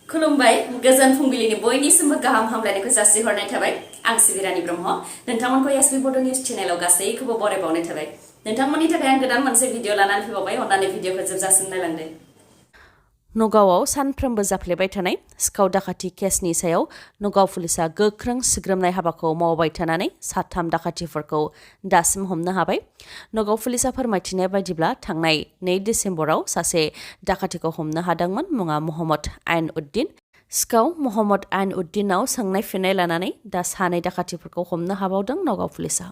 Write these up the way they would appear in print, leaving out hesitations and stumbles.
खुलुमबाय गोजोन फुंबिलिनि बयनिसिमबो गाहाम हामलायनायखौ जासिहरनाय थाबाय आं सिबिरानि ब्रह्म नोंथांमोनखौ एसपि बड' निउस चेनेलाव गासैखौबो बरायबावनाय थाबाय नोंथांमोननि थाखाय आं गोदान मोनसे भिडिअ लानानै फैबावबाय अन्नानै भिडिअखौ जोबजासिम नायलांदो नगावआव सानफ्रोमबो जाफ्लेबाय थानाय सिखाव दाखाथि केसनि सायाव नगाव पुलिसा गोख्रों सिग्रोमनाय हाबाखौ मावबाय थानानै साथाम दाखाथिफोरखौ दासिम हमनो हाबाय नगाव पुलिसा फोरमायथिनाय बायदिब्ला थांनाय 2 डिसेम्बराव सासे दाखाथिखौ हमनो हादोंमोन मुङा महम्मद आइन उद्दिन सिखाव महम्मद आइन उद्दिनाव सोंनाय फिननाय लानानै दा सानै दाखाथिफोरखौ हमनो हाबावदों नगाव पुलिसा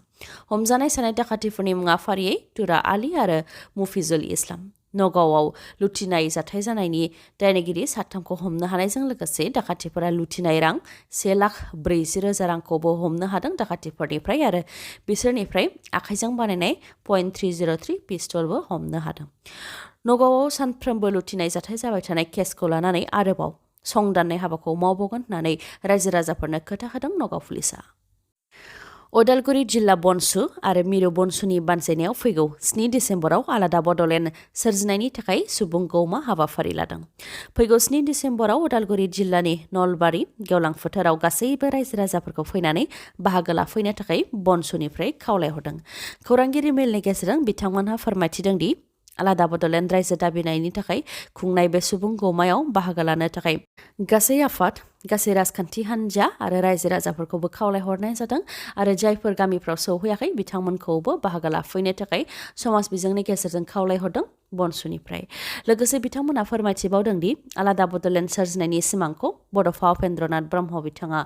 हमजानाय सानै दाखाथिफोरनि मुङा फारियै तुरा आली आरो मुफिजुल इस्लाम नगावआव लुथिनाय जाथाय जानायनि दायनिगिरि साथामखौ हमनो हानायजों लोगोसे दाखाथिफोरा लुथिनाय रां 1,40,000 रांखौबो हमनो हादों दाखाथिफोरनिफ्राय आरो बिसोरनिफ्राय आखाइजों बानायनाय .303 पिस्तलबो हमनो हादों नगावआव सानफ्रोमबो लुथिनाय जाथाय जाबाय थानाय केसखौ लानानै आरोबाव संदाननाय हाबाखौ मावबावगोन होननानै रायजो राजाफोरनो खोथा होदों नगाव पुलिसा उदालगुरि जिल्ला बनसु आरो मिरु बनसुनि बानजायनायाव फैगौ 7 डिसेम्बराव आलादा बड'लेण्ड सोरजिनायनि थाखाय सुबुं गौमा हाबाफारि लादों फैगौ 7 डिसेम्बराव उदालगुरि जिल्लानि नलबारि गेवलां फोथाराव गासैबो रायजो राजाफोरखौ फैनानै बाहागो लाफैनो थाखाय बनसुनिफ्राय खावलायहरदों खौरांगिरि मेलनि गेजेरजों बिथांमोनहा फोरमायथिदों दि आलादा बड'लेण्ड रायजो दाबिनायनि थाखाय खुंनाय बे सुबुं गौमायाव बाहागो लानो थाखाय गासै आफाद गासै राजखान्थि हान्जा आरो रायजो राजाफोरखौबो खावलायहरनाय जादों आरो जायफोर गामिफ्राव सौहैयाखै बिथांमोनखौबो बाहागो लाफैनो थाखाय समाज बिजोंनि गेजेरजों खावलायहरदों बनसुनिफ्राय लोगोसे बिथांमोना फोरमायथिबावदों दि आलादा बड'लेण्ड सोरजिनायनि सिमांखौ बड'फा उपेन्द्रनाथ ब्रह्म बिथाङा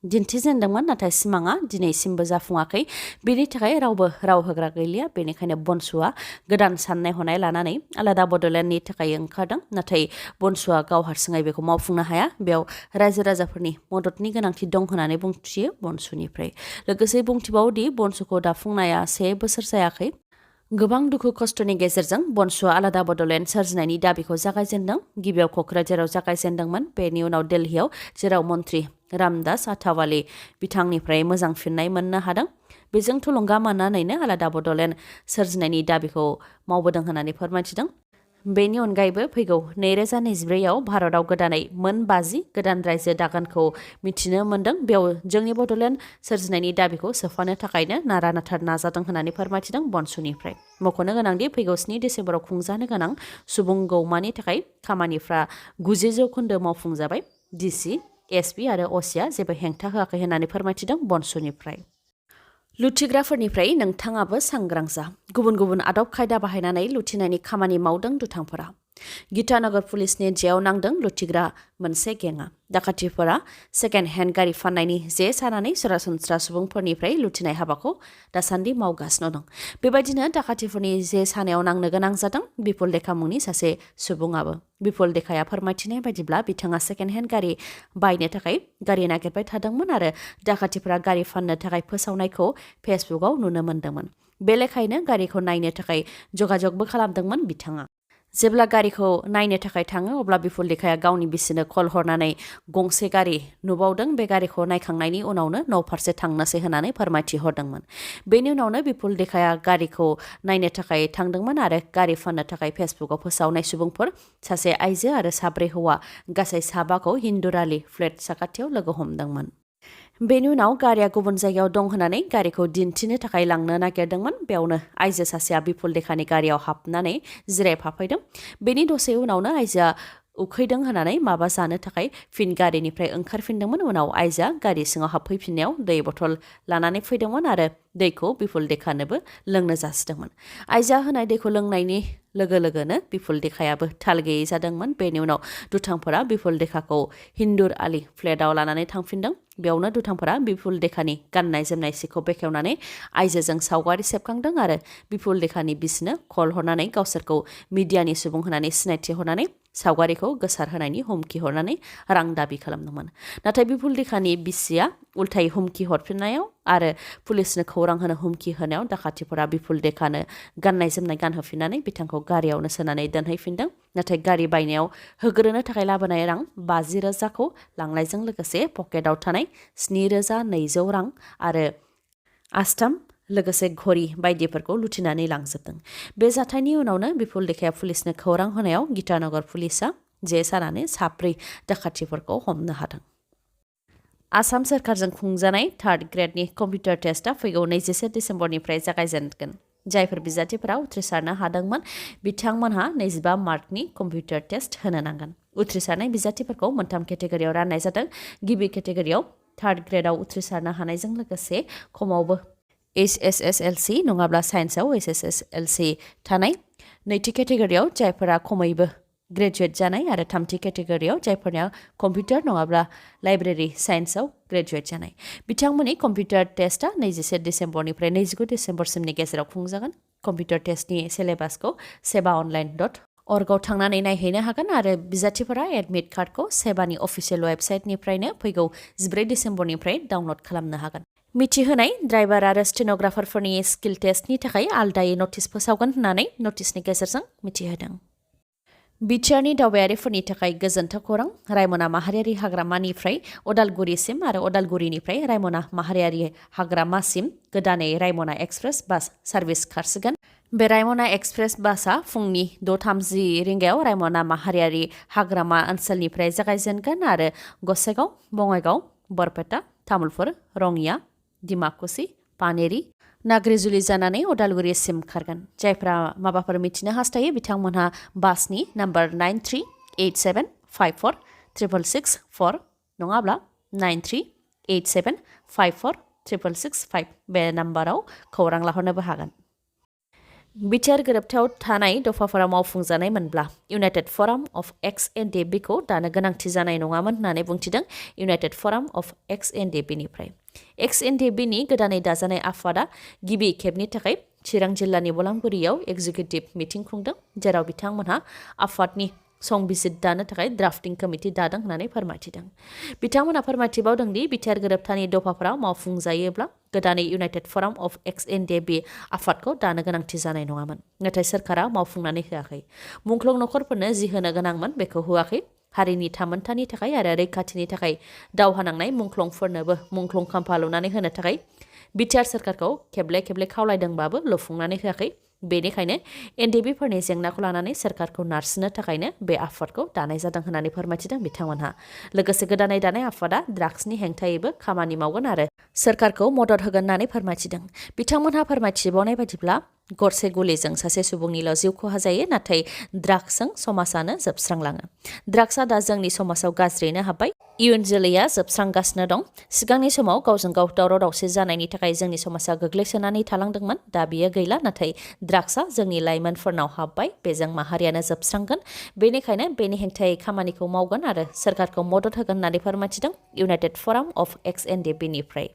दिन्थिजेनदोंमोन नाथाय सिमाङा दिनैसिमबो जाफुङाखै बेनि थाखाय रावबो राव होग्रा गैलिया बेनिखायनो बनसुआ गोदान साननाय हनाय लानानै आलादा बड'लेण्डनि थाखाय ओंखारदों नाथाय बनसुआ गाव हारसिङै बेखौ मावफुंनो हाया बेयाव रायजो राजाफोरनि मददनि गोनांथि दं होननानै बुंथियो बनसुनिफ्राय लोगोसे बुंथिबावोदि बनसुखौ दाफुंनाया 1 बोसोर जायाखै गोबां दुखु खस्थ'नि गेजेरजों बनसुआ आलादा बड'लेण्ड सोरजिनायनि दाबिखौ जागायजेनदों गिबियाव क'क्राझाराव जागायजेनदोंमोन बेनि उनाव दिल्लीयाव जेराव मन्त्रि रामदास आथावाले बिथांनिफ्राय मोजां फिननाय मोननो हादों बेजों थुलुंगा मोननानैनो आलादा बड'लेण्ड सोरजिनायनि दाबिखौ मावबोदों होननानै फोरमायथिदों बेनि अनगायैबो फैगौ 2024आव भारताव गोदानै मोन 50 गोदान रायजो दागोनखौ मिथिनो मोन्दों बेयाव जोंनि बड'लेण्ड सोरजिनायनि दाबिखौ सोफानो थाखायनो नारा नाथार नाजादों होननानै फोरमायथिदों बनसुनिफ्राय मख'नो गोनांदि फैगौ 7 डिसेम्बराव खुंजानो गोनां सुबुं गौमानि थाखाय खामानिफ्रा 90% मावफुंजाबाय डिसि एसपि आरो असिया जेबो हेंथा होआखै होननानै फोरमायथिदों बनसुनिफ्राय लुथिग्राफोरनिफ्राय नोंथाङाबो सांग्रां जा गुबुन गुबुन आदब खायदा बाहायनानै लुथिनायनि खामानि मावदों दुथांफोरा गीतानगर पुलिसनि जेयाव नांदों लुथिग्रा मोनसे गेङा दाखाथिफोरा सेकेन्ड हेन्ड गारि फाननायनि जे सानानै सरासनस्रा सुबुंफोरनिफ्राय लुथिनाय हाबाखौ दासान्दि मावगासिनो दं बेबायदिनो दाखाथिफोरनि जे सानायाव नांनो गोनां जादों बिपुल देखा मुंनि सासे सुबुङाबो बिपुल देखाया फोरमायथिनाय बायदिब्ला बिथाङा सेकेन्ड हेन्ड गारि बायनो थाखाय गारि नागिरबाय थादोंमोन आरो दाखाथिफोरा गारि फाननो थाखाय फोसावनायखौ फेसबुकआव नुनो मोन्दोंमोन बे लेखायैनो गारिखौ नायनो थाखाय जगाजगबो खालामदोंमोन बिथाङा जेब्ला गारिखौ नायनो थाखाय थाङो अब्ला बिपुल देखाया गावनि बिसिनो कल हरनानै गंसे गारि नुबावदों बे गारिखौ नायखांनायनि उनावनो न' फारसे थांनोसै होननानै फोरमायथि हरदोंमोन बेनि उनावनो बिपुल देखाया गारिखौ नायनो थाखाय थांदोंमोन आरो गारि फाननो थाखाय फेसबुकआव फोसावनाय सुबुंफोर सासे आइजो आरो 4 हौवा गासै 5खौ हिन्दुराली फ्लेट साखाथियाव लोगो हमदोंमोन बेनि उनाव गारिया गुबुन जायगायाव दं होननानै गारिखौ दिन्थिनो थाखाय लांनो नागिरदोंमोन बेयावनो आइजो सासेया बिपुल देखानि गारियाव हाबनानै जिरायफाफैदों बेनि दसे उनावनो आइजोआ उखैदों होननानै माबा जानो थाखाय फिन गारिनिफ्राय ओंखारफिनदोंमोन उनाव आइजोआ गारि सिङाव हाबफैफिननायाव दै बथल लानानै फैदोंमोन आरो दैखौ बिपुल देखानोबो लोंनो जासिदोंमोन आइजोआ होनाय दैखौ लोंनायनि लोगो लोगोनो बिपुल देखायाबो थाल गैयै जादोंमोन बेनि उनाव दुथांफोरा बिपुल देखाखौ हिन्दुर आली फ्लेटआव लानानै थांफिनदों बेयावनो दुथांफोरा बिपुल देखानि गाननाय जोमनाय सिखौ बेखेवनानै आइजोजों सावगारि सेबखांदों आरो बिपुल देखानि बिसिनो कल हरनानै गावसोरखौ मिडियानि सुबुं होननानै सिनायथि हरनानै सावगारिखौ गोसारहोनायनि हुमखि हरनानै रां दाबि खालामदोंमोन नाथाय बिपुल देखानि बिसिया उल्थायै हुमखि हरफिननायाव आरो पुलिसनो खौरां होनो हुमखि होनायाव दाखाथिफोरा बिपुल देखानो गाननाय जोमनाय गानहोफिननानै बिथांखौ गारियावनो सोनानै दोनहैफिनदों नाथाय गारि बायनायाव होग्रोनो थाखाय लाबोनाय रां 50,000खौ लांनायजों लोगोसे पकेटाव थानाय 7,200 रां आरो आस्थाम लोगोसे घरि बायदिफोरखौ लुथिनानै लांजोबदों बे जाथायनि उनावनो बिपुल देखाया पुलिसनो खौरां होनायाव गीतानगर पुलिसा जे सानानै 4 दाखाथिफोरखौ हमनो हादों। आसाम सोरखारजों खुंजानाय 3rd ग्रेडनि कम्पिउटार टेस्टआ फैगौ 21 डिसेम्बरनिफ्राय जागायजेनगोन। जायफोर बिजाथिफोरा उथ्रिसारनो हादोंमोन बिथांमोनहा 25 मार्चनि कम्पिउटार टेस्ट होनो नांगोन। उथ्रिसारनाय बिजाथिफोरखौ मोनथाम केटेगरियाव राननाय जादों। गिबि केटेगरियाव 3rd ग्रेडआव उथ्रिसारनो हानायजों लोगोसे खमावबो HSSLC नङाब्ला साइन्सआव HSSLC थानाय। नैथि केटेगरियाव जायफोरा खमैबो ग्रेजुवेट जानाय आरो थामथि केटेगरियाव जायफोरना कम्पिउटार नङाब्ला लाइब्रेरि साइन्सआव ग्रेजुवेट जानाय। बिथांमोननि कम्पिउटार टेस्टआ 21 डिसेम्बरनिफ्राय 29 डिसेम्बरसिमनि गेजेराव खुंजागोन। कम्पिउटार टेस्टनि सिलेबासखौ sebaonline.org आव थांनानै नायहैनो हागोन आरो बिजाथिफोरा एडमिट कार्डखौ सेबानि अफिसियेल वेबसाइटनिफ्रायनो फैगौ 14 डिसेम्बरनिफ्राय डाउनलड खालामनो हागोन। मिथिहोनाय ड्राइभार आरो स्टेन'ग्राफारफोरनि स्किल टेस्टनि थाखाय आलदायै नटिस फोसावगोन होननानै नटिसनि गेजेरजों मिथिहोदों। बिटिआरनि दावबायारिफोरनि थाखाय गोजोनथाव खौरां। रायमना माहारियारि हाग्रामानिफ्राय अदालगुरिसिम आरो अदालगुरिनिफ्राय रायमना माहारियारि हाग्रामासिम गोदानै रायमना एक्सप्रेस बास सार्भिस खारसिगोन। बे रायमना एक्सप्रेस बासआ फुंनि 6:30 रिंगायाव रायमना माहारियारि हाग्रामा ओनसोलनिफ्राय जागायजेनगोन आरो गसाइगाव, बङाइगाव, बरपेटा, तामुलपुर, रङिया, डिमाकुसि, पानेरि, नाग्रिजुलि जानानै अदालगुरिसिम खारगोन। जायफ्रा माबाफोर मिथिनो हास्थायो बिथांमोनहा बासनि नाम्बार 9387546664 नङाब्ला 9387546665 बे नाम्बाराव खौरां लाहरनोबो हागोन। बिटिआर गोरोबथायाव थानाय दफाफोरा मावफुंजानाय मोनब्ला इउनाइटेड फराम अफ एक्स-एन-डि-बिखौ दानो गोनांथि जानाय नङामोन होननानै बुंथिदों इउनाइटेड फराम अफ एक्स-एन-डि-बिनिफ्राय। एक्स-एन-डि-बिनि गोदानै दाजानाय आफादा गिबि खेबनि थाखाय चिरां जिल्लानि बलांगुरियाव एग्जिकिउटिभ मिटिं खुंदों, जेराव बिथांमोनहा आफादनि संबिजित दानो थाखाय ड्राफ्टिं कमिटि दादों होननानै फोरमायथिदों। बिथांमोनहा फोरमायथिबावदों दि बिटिआर गोरोबथानि दफाफोरा मावफुंजायोब्ला गोदानै इउनाइटेड फराम अफ एक्स-एन-डि-बि आफादखौ दानो गोनांथि जानाय नङामोन। नाथाय सोरखारा मावफुंनानै होआखै। मुंख्लं नखरफोरनो जि होनो गोनांमोन बेखौ होआखै। हारिनि थामोनथानि थाखाय आरो रैखाथिनि थाखाय दावहा नांनाय मुंख्लंफोरनोबो मुंख्लं खाम्फा लुनानै होनो थाखाय बिटिआर सोरखारखौ खेबले खेबले खावलायदोंबाबो लुफुंनानै होआखै। बेनिखायनो एनडिबिफोरनि जेंनाखौ लानानै सोरखारखौ नारसिननो थाखायनो बे आफादखौ दानाय जादों होननानै फोरमायथिदों बिथांमोनहा। लोगोसे गोदानै दानाय आफादा ड्राग्सनि हेंथायैबो खामानि मावगोन आरो सोरखारखौ मदद होगोन होननानै फोरमायथिदों। बिथांमोनहा फोरमायथिबावनाय बायदिब्ला गरसे गुलिजों सासे सुबुंनिल' जिउ खहा जायो, नाथाय ड्राग्सजों समाजानो जोबस्रांलाङो। ड्राग्सआ दा जोंनि समाजाव गाज्रियैनो हाबबाय। इयुन जोलैया जोबस्रांगासिनो दं। सिगांनि समाव गावजों गाव दावराव दावसि जानायनि थाखाय जोंनि समाजा गोग्लैसोनानै थालांदोंमोन। दा बियो गैला, नाथाय ड्राग्सआ जोंनि लाइमोनफोरनाव हाबबाय। बेजों माहारियानो जोबस्रांगोन। बेनिखायनो बेनि हेंथायै खामानिखौ मावगोन आरो सोरखारखौ मदद होगोन होननानै फोरमायथिदों इउनाइटेड फराम अफ एक्स-एन-डि-बिनिफ्राय।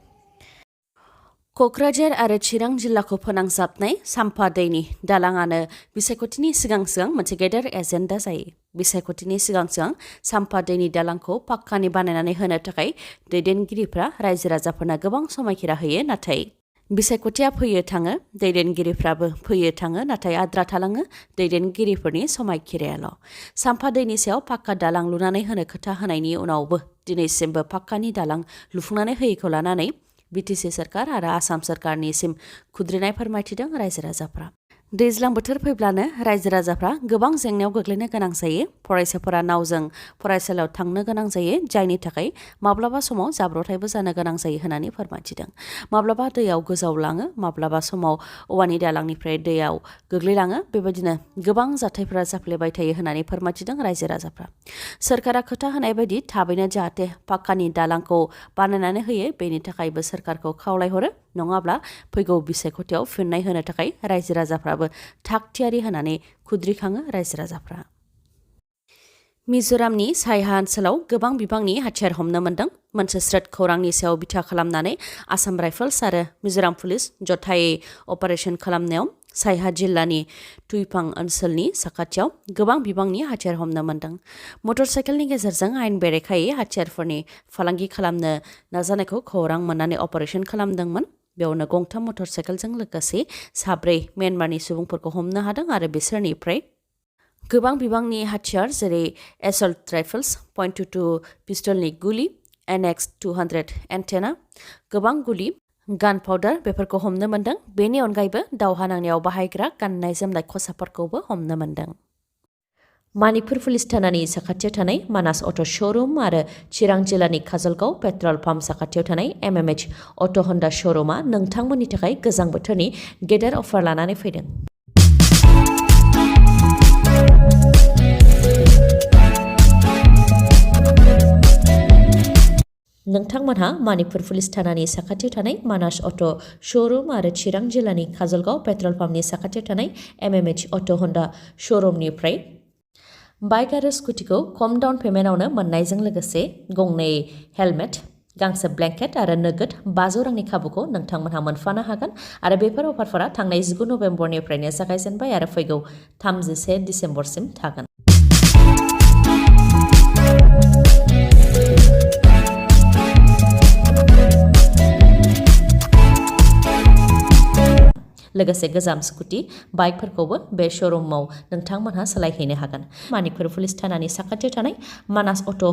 क'क्राझार आरो चिरां जिल्लाखौ फोनांजाबनाय साम्फा दैनि दालांआनो बिसायख'थिनि सिगां सिगां मोनसे गेदेर एजेन्डा जायो। बिसायख'थिनि सिगां सिगां साम्फा दैनि दालांखौ पाक्कानि बानायनानै होनो थाखाय दैदेनगिरिफ्रा रायजो राजाफोरनो गोबां समायखिरा होयो, नाथाय बिसायख'थिया फैयो थाङो, दैदेनगिरिफ्राबो फैयो थाङो, नाथाय आद्रा थालाङो दैदेनगिरिफोरनि समायखिरायाल'। साम्फा दैनि सायाव पाक्का दालां लुनानै होनो खोथा होनायनि उनावबो दिनैसिमबो पाक्कानि दालां लुफुंनानै होयैखौ लानानै बिटिसि सोरखार आरो आसाम सोरखारनिसिम खुद्रिनाय फोरमायथिदों रायजो राजाफ्रा। दैज्लां बोथोर फैब्लानो रायजो राजाफ्रा गोबां जेंनायाव गोग्लैनो गोनां जायो। फरायसाफोरा नावजों फरायसालियाव थांनो गोनां जायो, जायनि थाखाय माब्लाबा समाव जाब्रथायबो जानो गोनां जायो होननानै फोरमायथिदों। माब्लाबा दैयाव गोजावलाङो, माब्लाबा समाव औवानि दालांनिफ्राय दैयाव गोग्लैलाङो। बेबायदिनो गोबां जाथायफोरा जाफ्लेबाय थायो होननानै फोरमायथिदों रायजो राजाफ्रा। सोरखारा खोथा होनाय बायदि थाबैनो जाहाथे पाक्कानि दालांखौ बानायनानै होयो, बेनि थाखायबो सोरखारखौ खावलायहरो। नङाब्ला फैगौ बिसायख'थियाव फिननाय होनो थाखाय रायजो राजाफ्राबो थाग थियारि होनानै खुद्रिखाङो रायजो राजाफ्रा। मिज'रामनि सायहा ओनसोलाव गोबां बिबांनि हाथियार हमनो मोन्दों। मोनसे स्रोद खौरांनि सायाव बिथा खालामनानै आसाम राइफल्स आरो मिज'राम पुलिस जथायै अपारेशन खालामनायाव सायहा जिल्लानि तुइपां ओनसोलनि साखाथियाव गोबां बिबांनि हाथियार हमनो मोन्दों। मटर साइकेलनि गेजेरजों आयेन बेरेखायै हाथियारफोरनि फालांगि खालामनो नाजानायखौ खौरां मोननानै अपारेशन खालामदोंमोन। बेयावनो गंथाम मटर साइकेलजों लोगोसे 4 म्यानमारनि सुबुंफोरखौ हमनो हादों आरो बिसोरनिफ्राय गोबां बिबांनि हाथियार जेरै एसल्ट राइफल्स, .22 पिस्तलनि गुलि, NX-200 एन्टेना, गोबां गुलि, गान पाउडार बेफोरखौ हमनो मोन्दों। बेनि अनगायैबो दावहा नांनायाव बाहायग्रा गाननाय जोमनाय खसाबफोरखौबो हमनो मोन्दों। मानिपुर पुलिस थानानि साखाथियाव थानाय मानास अट' श'रुम आरो चिरां जिल्लानि काजलगाव पेट्रल पाम्प साखाथियाव थानाय MMH अट' हन्डा श'रुमा नोंथांमोननि थाखाय गोजां बोथोरनि गेदेर अफार लानानै फैदों। नोंथांमोनहा मानिपुर पुलिस थानानि साखाथियाव थानाय मानास अट' श'रुम आरो चिरां जिल्लानि काजलगाव पेट्रल पाम्पनि साखाथियाव थानाय MMH अट' हन्डा श'रुमनिफ्राय बाइक आरो स्कुटिखौ खम डाउन पेमेन्टआवनो मोननायजों लोगोसे गंनै हेलमेट, गांसे ब्लेंकेट आरो नोगोद 500 रांनि खाबुखौ नोंथांमोनहा मोनफानो हागोन आरो बेफोर अफारफोरा थांनाय 19 नबेम्बरनिफ्रायनो जागायजेनबाय आरो फैगौ 31 डिसेम्बरसिम थागोन। लोगोसे गोजाम स्कुटि बाइकफोरखौबो बे श'रुमाव नोंथांमोनहा सोलायहैनो हागोन। मानिपुर पुलिस थानानि साखाथियाव थानाय मानास अट'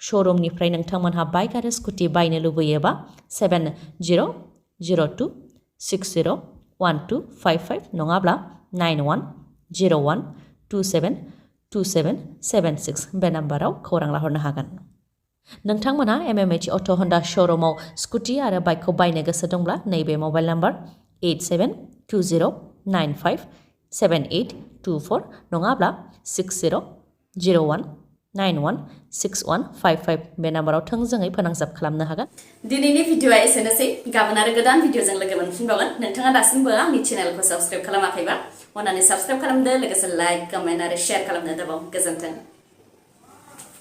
श'रुमनिफ्राय नोंथांमोनहा बाइक आरो स्कुटि बायनो लुबैयोबा 7002601255 नङाब्ला 9101272776 बे नाम्बाराव खौरां लाहरनो हागोन। नोंथांमोनहा MMH अट' हन्डा श'रुमाव स्कुटि आरो बाइकखौ बायनो गोसो दंब्ला नैबे मबाइल नाम्बार 8720957824 नङाब्ला 6001916155 बे नाम्बाराव थोंजोङै फोनांजाब खालामनो हागोन। दिनैनि भिडिअआ एसेनोसै। गाबोन आरो गोदान भिडिअजों लोगो मोनफिनबावगोन। नोंथाङा दासिमबो आंनि चेनेलखौ साबस्क्राइब खालामाखैबा अन्नानै साबस्क्राइब खालामदो, लोगोसे लाइक, कमेन्ट आरो शेयार खालामनो दाबाव। गोजोन्थों।